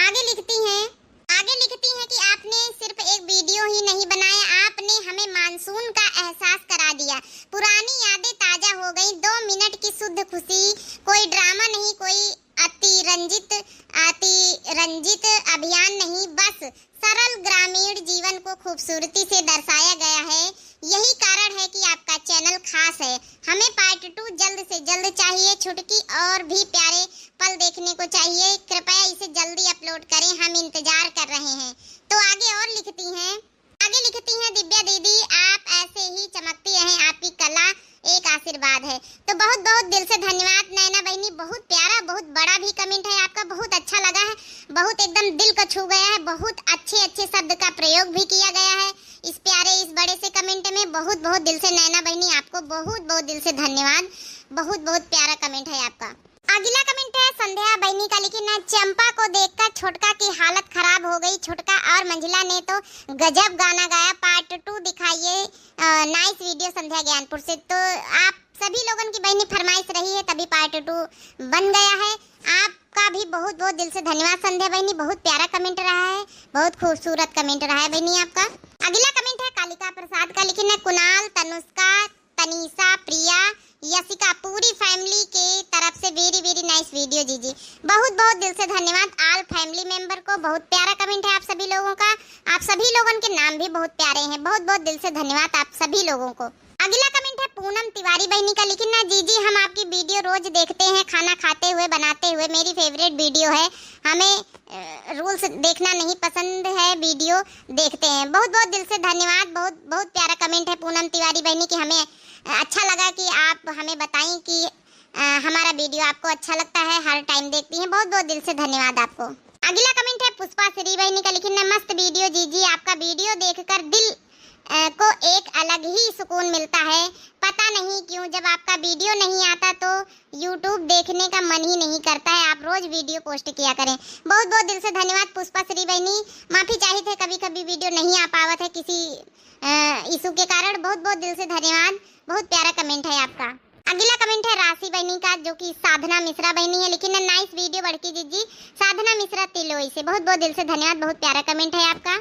आगे लिखती हैं, आगे लिखती हैं कि आपने सिर्फ एक वीडियो ही नहीं बनाया, आपने हमें मानसून का एहसास करा दिया। पुरानी यादें ताजा हो गईं। दो मिनट की शुद्ध खुशी, कोई ड्रामा नहीं, कोई अतिरंजित, अतिरंजित अभियान नहीं, बस सरल ग्रामीण जीवन को खूबसूरती से दर्शाया गया है। यही कारण है कि आपका चैनल खास है। हमें पार्ट टू जल्द से जल्द चाहिए। छुटकी और भी प्यारे पल देखने को चाहिए। कृपया इसे जल्दी अपलोड करें, हम इंतजार कर रहे हैं। तो आगे और लिखती हैं, आगे लिखती हैं, दिव्या दीदी, आप ऐसे ही चमकती रहें, आपकी कला एक आशीर्वाद है। तो बहुत बहुत दिल से धन्यवाद नैना बहिनी, बहुत प्यारा, बहुत बड़ा भी कमेंट है आपका, बहुत अच्छा लगा है, बहुत एकदम दिल को छू गया है, बहुत अच्छे अच्छे शब्द का प्रयोग भी किया गया है इस प्यारे, इस बड़े से कमेंट में। बहुत बहुत दिल से नैना बहिनी, आपको बहुत बहुत दिल से धन्यवाद, बहुत बहुत प्यारा कमेंट है आपका। अगला कमेंट है संध्या बहिनी का, लिखी ना, चंपा को देखकर छोटका की हालत खराब हो गई। छोटका और मंझला ने तो गजब गाना गाया। पार्ट टू दिखाइए। नाइस वीडियो संध्या ज्ञानपुर से। तो आप सभी लोगन की बहिनी फरमाइश रही है, तभी पार्ट टू बन गया है। आपका भी बहुत बहुत दिल से धन्यवाद संध्या बहिनी, बहुत प्यारा कमेंट रहा है, बहुत खूबसूरत कमेंट रहा है बहिनी आपका। अगला कमेंट है कालिका प्रसाद का, लिखी ना, कुणाल, तनुष्का, तनीषा, प्रिया, यशिका, पूरी फैमिली के तरफ से वेरी वेरी नाइस वीडियो जीजी। बहुत बहुत दिल से धन्यवाद ऑल फैमिली मेंबर को। बहुत प्यारा कमेंट है आप सभी लोगों का। आप सभी लोगन के नाम भी बहुत प्यारे हैं। बहुत बहुत दिल से धन्यवाद आप सभी लोगों को। अगला कमेंट है पूनम तिवारी बहिनी का, लिखी ना, जीजी हम आपकी वीडियो रोज देखते हैं, खाना खाते हुए, बनाते हुए, मेरी फेवरेट वीडियो है। हमें रूल्स देखना नहीं पसंद है, वीडियो देखते हैं। बहुत बहुत दिल से धन्यवाद। बहुत बहुत प्यारा कमेंट है पूनम तिवारी बहिनी कि हमें अच्छा लगा कि आप हमें बताएं कि अ, हमारा वीडियो आपको अच्छा लगता है, हर टाइम देखती हैं। बहुत बहुत दिल से धन्यवाद आपको। अगला कमेंट है पुष्पा श्री बहिनी का, लिखी ना, मस्त वीडियो जीजी, आपका वीडियो देखकर दिल अ, को एक अलग ही सुकून मिलता है। पता नहीं क्यों जब आपका वीडियो नहीं आता तो यूट्यूब देखने का मन ही नहीं करता है। आप रोज वीडियो पोस्ट किया करें। बहुत बहुत दिल से धन्यवाद पुष्पा श्री बहिनी। माफी चाहित है, कभी कभी वीडियो नहीं आ पावत है किसी इशू के कारण। बहुत बहुत दिल से धन्यवाद। बहुत प्यारा कमेंट है आपका। अगला कमेंट है राशि बहिनी का, जो कि साधना मिश्रा बहिनी है, लिखी ना, नाइस वीडियो बड़की जीजी, साधना मिश्रा तिलोई से। बहुत बहुत दिल से धन्यवाद, बहुत प्यारा कमेंट है आपका।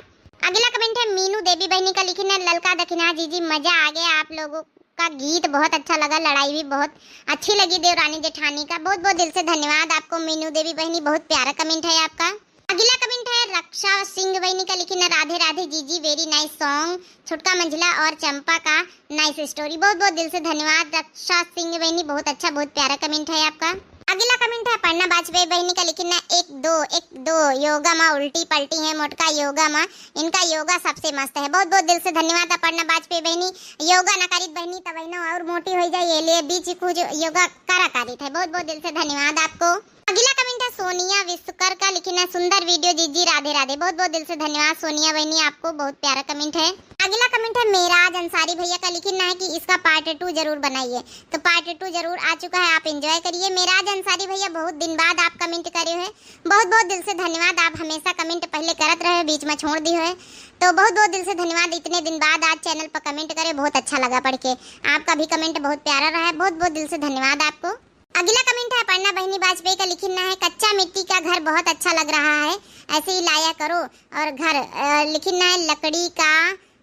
अगला कमेंट है मीनू देवी बहिनी का, लिखी ना, ललका दखिना जीजी, मजा आ गया, आप लोगों का गीत बहुत अच्छा लगा, लड़ाई भी बहुत अच्छी लगी देवरानी जेठानी का। बहुत बहुत दिल से धन्यवाद आपको मीनू देवी बहिनी, बहुत प्यारा कमेंट है आपका। अगला कमेंट है रक्षा सिंह बहिनी का, लिखी ना, राधे राधे जीजी, वेरी नाइस सॉन्ग, छोटका मंझला और चंपा का नाइस स्टोरी। बहुत बहुत दिल से धन्यवाद रक्षा सिंह बहिनी, बहुत अच्छा, बहुत प्यारा कमेंट है आपका। अगला कमेंट है अपर्णा वाजपेयी बहिनी का, लिखी ना, एक दो एक दो योगा मा उल्टी पलटी है मोटका योगा मा, इनका योगा सबसे मस्त है। बहुत बहुत दिल से धन्यवाद अपर्णा वाजपेयी बहिनी। योगा ना करीत बहिनी तब ना और मोटी हो जाए, ये लिए बीच कुछ योगा करा करीत है। बहुत बहुत दिल से धन्यवाद आपको। अगला कमेंट है सोनिया विश्वकर का, लिखी ना, सुंदर वीडियो जीजी, राधे राधे। बहुत बहुत दिल से धन्यवाद सोनिया बहिनी आपको, बहुत प्यारा कमेंट है। अगला कमेंट है मेराज अंसारी भैया का, लिखी ना है कि इसका पार्ट टू जरूर बनाइए। तो पार्ट टू जरूर आ चुका है, आप एंजॉय करिए। मेराज अंसारी भैया, बहुत दिन बाद आप कमेंट करे हो, बहुत बहुत दिल से धन्यवाद। आप हमेशा कमेंट पहले करत रहे, बीच में छोड़ दी हो, तो बहुत बहुत दिल से धन्यवाद। इतने दिन बाद आज चैनल पर कमेंट करे, बहुत अच्छा लगा पढ़ के। आपका भी कमेंट बहुत प्यारा रहा है, बहुत बहुत दिल से धन्यवाद आपको। अगला कमेंट है अपर्णा बहिनी वाजपेयी का, लिखी ना है, कच्चा मिट्टी का घर बहुत अच्छा लग रहा है, ऐसे ही लाया करो और घर, अ, लिखी ना है, लकड़ी का,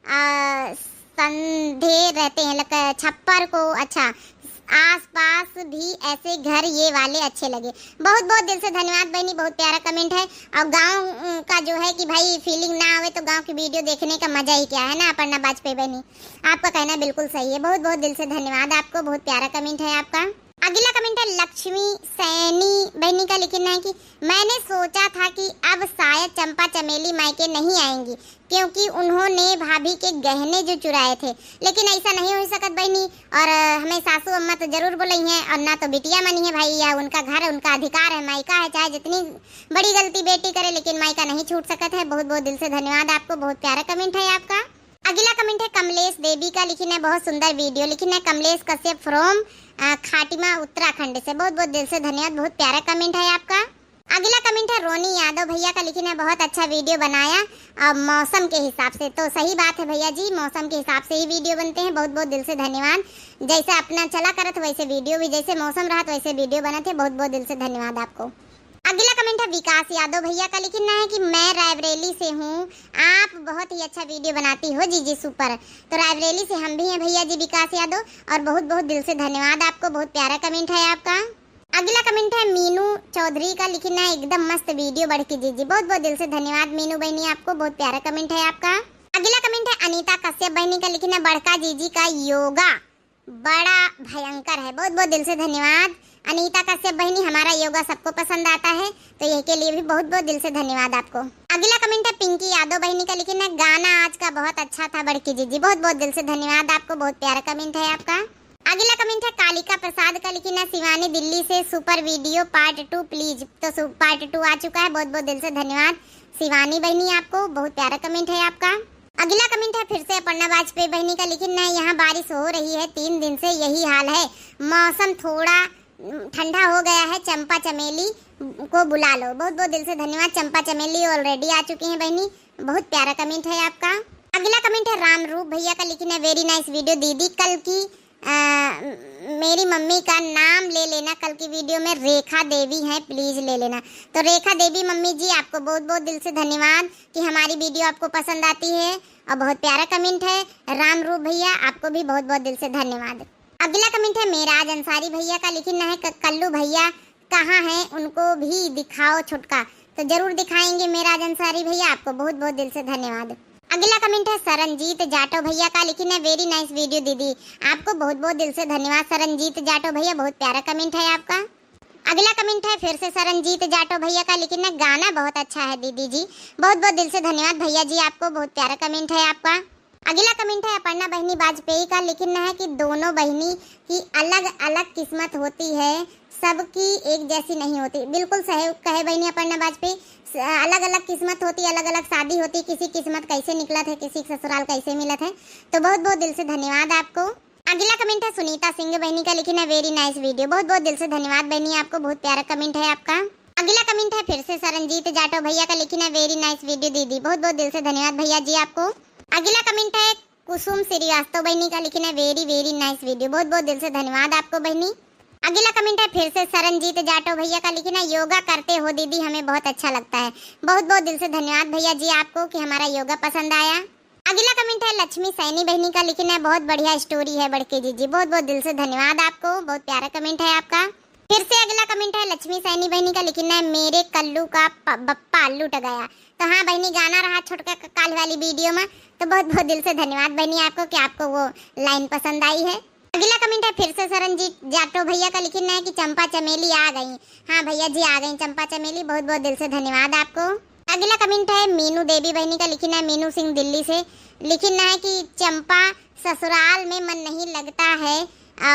अ, संधे रहते हैं, लक-, छप्पर को, अच्छा, आसपास भी ऐसे घर ये वाले अच्छे लगे। बहुत बहुत दिल से धन्यवाद बहनी, बहुत प्यारा कमेंट है। और गाँव, अ, का जो है कि भाई फीलिंग ना आवे तो गाँव की वीडियो देखने का मजा ही क्या है ना अपर्णा वाजपेयी बहनी, आपका कहना बिल्कुल सही है। बहुत बहुत दिल से धन्यवाद आपको, बहुत प्यारा कमेंट है आपका। अगला कमेंट है लक्ष्मी सैनी बहनी का, लिखना है कि मैंने सोचा था कि अब शायद चंपा चमेली मायके नहीं आएंगी, क्योंकि उन्होंने भाभी के गहने जो चुराए थे, लेकिन ऐसा नहीं हो सकत बहनी। और, अ, हमें सासू अम्मा तो जरूर बोलइहैं और ना तो बिटिया मनिहैं भाई, या उनका घर है, उनका अधिकार है, मायका है, चाहे जितनी बड़ी गलती बेटी करे लेकिन मायका नहीं छूट सकत है। बहुत बहुत दिल से धन्यवाद आपको, बहुत प्यारा कमेंट है आपका। अगला कमेंट है कमलेश देवी का, लिखिन है बहुत सुंदर वीडियो, लिखिन है कमलेश कश्यप from, अ, खाटिमा उत्तराखंड से। बहुत बहुत दिल से धन्यवाद, बहुत प्यारा कमेंट है आपका। अगला कमेंट है रोनी यादव भैया का, लिखिन है बहुत अच्छा वीडियो बनाया, अ, मौसम के हिसाब से। तो सही बात है भैया जी, मौसम के हिसाब से ही वीडियो बनते हैं। बहुत बहुत दिल से धन्यवाद, जैसे अपना चला करत वैसे वीडियो भी, जैसे मौसम रहत वैसे वीडियो बनत है। बहुत बहुत दिल से धन्यवाद आपको। अगला कमेंट है विकास यादव भैया का, लिखिन है कि मैं रायबरेली से हूँ, आप बहुत ही अच्छा वीडियो बनाती हो जीजी, सुपर। तो रायबरेली से हम भी हैं भैया जी विकास यादव, और बहुत बहुत दिल से धन्यवाद आपको, बहुत प्यारा कमेंट है आपका। अगला कमेंट है मीनू चौधरी का, लिखिन है एकदम मस्त वीडियो बड़की जीजी। बहुत बहुत दिल से धन्यवाद मीनू बहनी आपको, बहुत प्यारा कमेंट है आपका। अगला कमेंट है अनीता कश्यप बहनी का, लिखिन है बड़का जीजी का योगा बड़ा भयंकर है। बहुत बहुत दिल से धन्यवाद अनीता कश्यप बहनी, हमारा योगा सबको पसंद आता है, तो यह के लिए भी बहुत बहुत दिल से धन्यवाद आपको। अगला कमेंट है पिंकी यादव बहनी का, लिखिन है गाना आज का बहुत अच्छा था बड़की जीजी। बहुत बहुत दिल से धन्यवाद आपको, बहुत प्यारा कमेंट है आपका। अगला कमेंट है कालिका प्रसाद का, लिखिन है शिवानी दिल्ली से, सुपर वीडियो पार्ट टू प्लीज। तो पार्ट टू आ चुका है, बहुत बहुत दिल से धन्यवाद शिवानी बहनी आपको, बहुत प्यारा कमेंट है आपका। अगला कमेंट है फिर से अपर्णा वाजपेयी बहनी का, लिखिन है यहाँ बारिश हो रही है तीन दिन से, यही हाल है, मौसम थोड़ा, उम, ठंडा हो गया है, चंपा चमेली को बुला लो। बहुत बहुत दिल से धन्यवाद, चंपा चमेली ऑलरेडी आ चुकी हैं बहनी, बहुत प्यारा कमेंट है आपका। अगला कमेंट है राम रूप भैया का, लिखिन है वेरी नाइस वीडियो दीदी, कल की, अ, मेरी मम्मी का नाम ले लेना कल की वीडियो में, रेखा देवी हैं, प्लीज ले लेना। तो रेखा देवी मम्मी जी आपको बहुत बहुत दिल से धन्यवाद कि हमारी वीडियो आपको पसंद आती है, और बहुत प्यारा कमेंट है राम रूप भैया, आपको भी बहुत बहुत दिल से धन्यवाद। अगला कमेंट है मेराज अंसारी भैया का, लिखिन है क-, कल्लू भैया कहाँ हैं, उनको भी दिखाओ छुटका। तो जरूर दिखाएंगे मेराज अंसारी भैया, आपको बहुत बहुत दिल से धन्यवाद। अगला कमेंट है सरनजीत जाटो भैया का, लिखिन है वेरी नाइस वीडियो दीदी। आपको बहुत बहुत दिल से धन्यवाद सरनजीत जाटो भैया, बहुत प्यारा कमेंट है आपका। अगला कमेंट है फिर से सरनजीत जाटो भैया का, लिखिन है गाना बहुत अच्छा है दीदी जी। बहुत बहुत दिल से धन्यवाद भैया जी आपको, बहुत प्यारा कमेंट है आपका। अगला कमेंट है अपर्णा बहनी वाजपेयी का, लिखिन है कि दोनों बहनी की अलग अलग किस्मत होती है, सबकी एक जैसी नहीं होती। बिल्कुल सही कहे बहनी अपर्णा वाजपेयी, स-, अलग अलग किस्मत होती, अलग अलग शादी होती, किसी किस्मत कैसे निकलत है, किसी के ससुराल कैसे मिलत है। तो बहुत बहुत दिल से धन्यवाद आपको। अगला कमेंट है सुनीता सिंह बहनी का, लिखिन है वेरी नाइस वीडियो। बहुत बहुत दिल से धन्यवाद बहनी आपको, बहुत प्यारा कमेंट है आपका। अगला कमेंट है फिर से सरनजीत जाटो भैया का, लिखिन है वेरी नाइस वीडियो दीदी। बहुत बहुत दिल से धन्यवाद भैया जी आपको। अगला कमेंट है कुसुम श्रीवास्तव बहनी का, लिखिन है वेरी वेरी नाइस वीडियो। बहुत बहुत दिल से धन्यवाद आपको बहनी। अगला कमेंट है फिर से सरनजीत जाटो भैया का, लिखिन है योगा करते हो दीदी, हमें बहुत अच्छा लगता है। बहुत बहुत दिल से धन्यवाद भैया जी आपको कि हमारा योगा पसंद आया। अगला कमेंट है लक्ष्मी सैनी बहनी का, लिखिन है बहुत बढ़िया स्टोरी है बड़के जीजी। बहुत बहुत दिल से धन्यवाद आपको, बहुत प्यारा कमेंट है आपका। फिर से अगला कमेंट है लक्ष्मी सैनी बहनी का, लिखिन है मेरे कल्लू का प-, बप्पा लुट गया। तो हाँ बहनी, गाना रहा छोटका क-, काल वाली वीडियो में। तो बहुत बहुत दिल से धन्यवाद बहनी आपको कि आपको वो लाइन पसंद आई है। अगला कमेंट है फिर से सरनजीत जाटो भैया का, लिखिन है कि चंपा चमेली आ गई। हाँ भैया जी, आ गई चंपा चमेली, बहुत बहुत दिल से धन्यवाद आपको। अगला कमेंट है मीनू देवी बहनी का, लिखिन है मीनू सिंह दिल्ली से, लिखिन है कि चंपा ससुराल में मन नहीं लगता है, अ,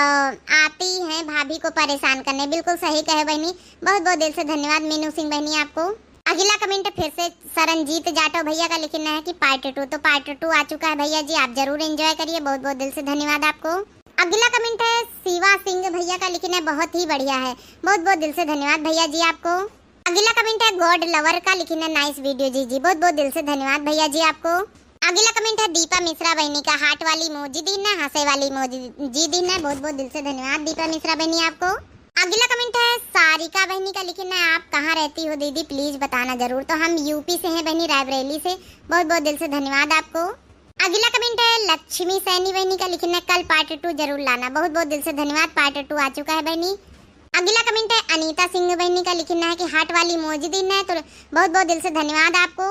आती हैं भाभी को परेशान करने। बिल्कुल सही कहे बहनी, बहुत बहुत दिल से धन्यवाद मीनू सिंह बहनी आपको। अगला कमेंट फिर से सरनजीत जाटो भैया का, लिखिन है कि पार्ट टू। तो पार्ट टू आ चुका है भैया जी, आप जरूर एंजॉय करिए। बहुत बहुत दिल से धन्यवाद आपको। अगला कमेंट है शिवा सिंह भैया का, लिखिन है बहुत ही बढ़िया है। बहुत बहुत दिल से धन्यवाद भैया जी आपको। अगला कमेंट है गॉड लवर का, लिखिन है नाइस वीडियो जीजी। बहुत बहुत दिल से धन्यवाद भैया जी आपको। अगला कमेंट है दीपा मिश्रा बहनी का, हार्ट वाली इमोजी दीन है, हंसे वाली इमोजी दीन है। बहुत बहुत दिल से धन्यवाद दीपा मिश्रा बहनी आपको। अगला कमेंट है सारिका बहनी का, लिखिन है आप कहाँ रहती हो दीदी, प्लीज बताना जरूर। तो हम यूपी से हैं बहनी, रायबरेली से। बहुत बहुत दिल से धन्यवाद आपको। अगला comment है लक्ष्मी सैनी बहनी का, लिखिन है कल part two जरूर लाना। बहुत बहुत दिल से धन्यवाद, part two आ चुका है बहनी। अगला comment है अनीता सिंह बहनी का, लिखिन है कि heart वाली emoji दीन है, तो बहुत बहुत दिल से धन्यवाद आपको।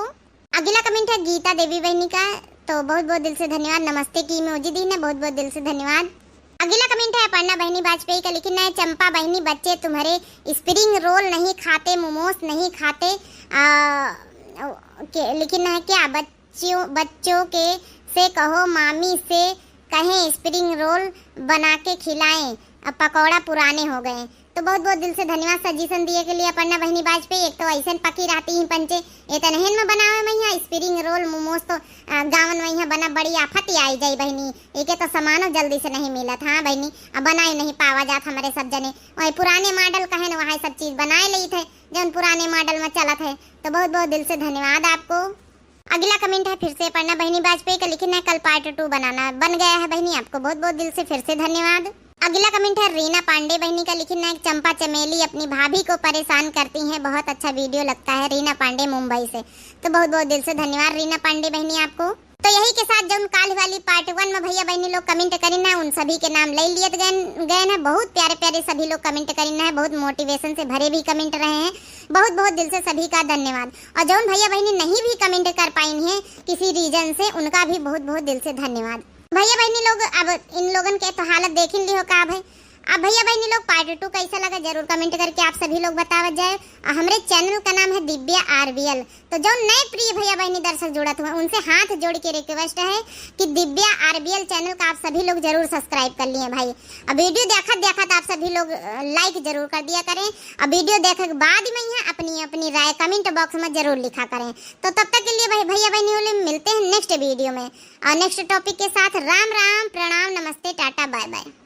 अगला comment है गीता देवी बहनी का, तो बहुत बहुत दिल से धन्यवाद। नमस्ते की emoji दीन है, बहुत बहुत दिल से धन्यवाद। अगला comment है अपर्णा बहनी वाजपेयी का, लिखिन है चंपा बहनी, बच्चे तुम्हारे spring roll नहीं खाते, momos नहीं खाते, आ, के, लिखिन है क्या, बच्चों, बच्चों के से कहो मामी से कहें spring roll बना के खिलाएं, अब पकौड़ा पुराने हो गए। तो बहुत बहुत दिल से धन्यवाद suggestion दिए के लिए अपर्णा बहनी वाजपेयी। एक तो ऐसन पकी रहती ही पंचे, एतनहेन में बनावे में यहाँ spring roll, momos तो, आ, गाँवन में यहाँ बना बड़ी आफत ही आई जाई बहनी। एके तो सामानो जल्दी से नहीं मिलत, हाँ बहनी, अब बनाई नहीं पावा जात हमारे सब जने। वही पुराने model कहे न, वहाँ सब चीज बनाए लेत है, जौन पुराने model में चलत है। तो बहुत बहुत दिल से धन्यवाद आपको। अगला comment है फिर से अपर्णा बहनी वाजपेयी का, लिखिन है कल part two बनाना। बन गया है बहनी, आपको बहुत बहुत दिल से फिर से धन्यवाद। अगला comment है रीना पांडे बहनी का, लिखिन है चंपा चमेली अपनी भाभी को परेशान करती हैं, बहुत अच्छा video लगता है, रीना पांडे मुंबई से। तो बहुत बहुत दिल से धन्यवाद रीना पांडे बहनी आपको। तो यही के साथ जौन काल वाली part one में भैया बहनी लोग comment करिन है, उन सभी के नाम ले लियत गए, गए हैं। बहुत प्यारे प्यारे सभी लोग comment करिन है, बहुत motivation से भरे भी comment रहे हैं। बहुत बहुत दिल से सभी का धन्यवाद। और जौन भैया बहनी नहीं भी comment कर पाइन है किसी reason से, उनका भी बहुत बहुत दिल से धन्यवाद। भैया बहनी लोग, अब इन लोगन के तो हालत देखिन लिहो का भाई। अब भैया बहनी लोग, part two कैसा लगा जरूर comment करके आप सभी लोग बतावत जाए। और हमरे channel का नाम है दिव्या आरबीएल। तो जौन नए प्रिय भैया बहनी दर्शक जुड़त हुए, उनसे हाथ जोड़ के request है कि दिव्या आरबीएल channel का आप सभी लोग जरूर subscribe कर लिए भाई। अब video देखत देखत आप सभी लोग, अ, like जरूर कर दिया करें। अब video देखे के बाद में यहाँ अपनी अपनी राय comment box में जरूर लिखा करें। तो तब तक के लिए भाई, भैया बहनी होले मिलते हैं next video में और next topic के साथ। राम राम, प्रणाम, नमस्ते, टाटा, bye bye।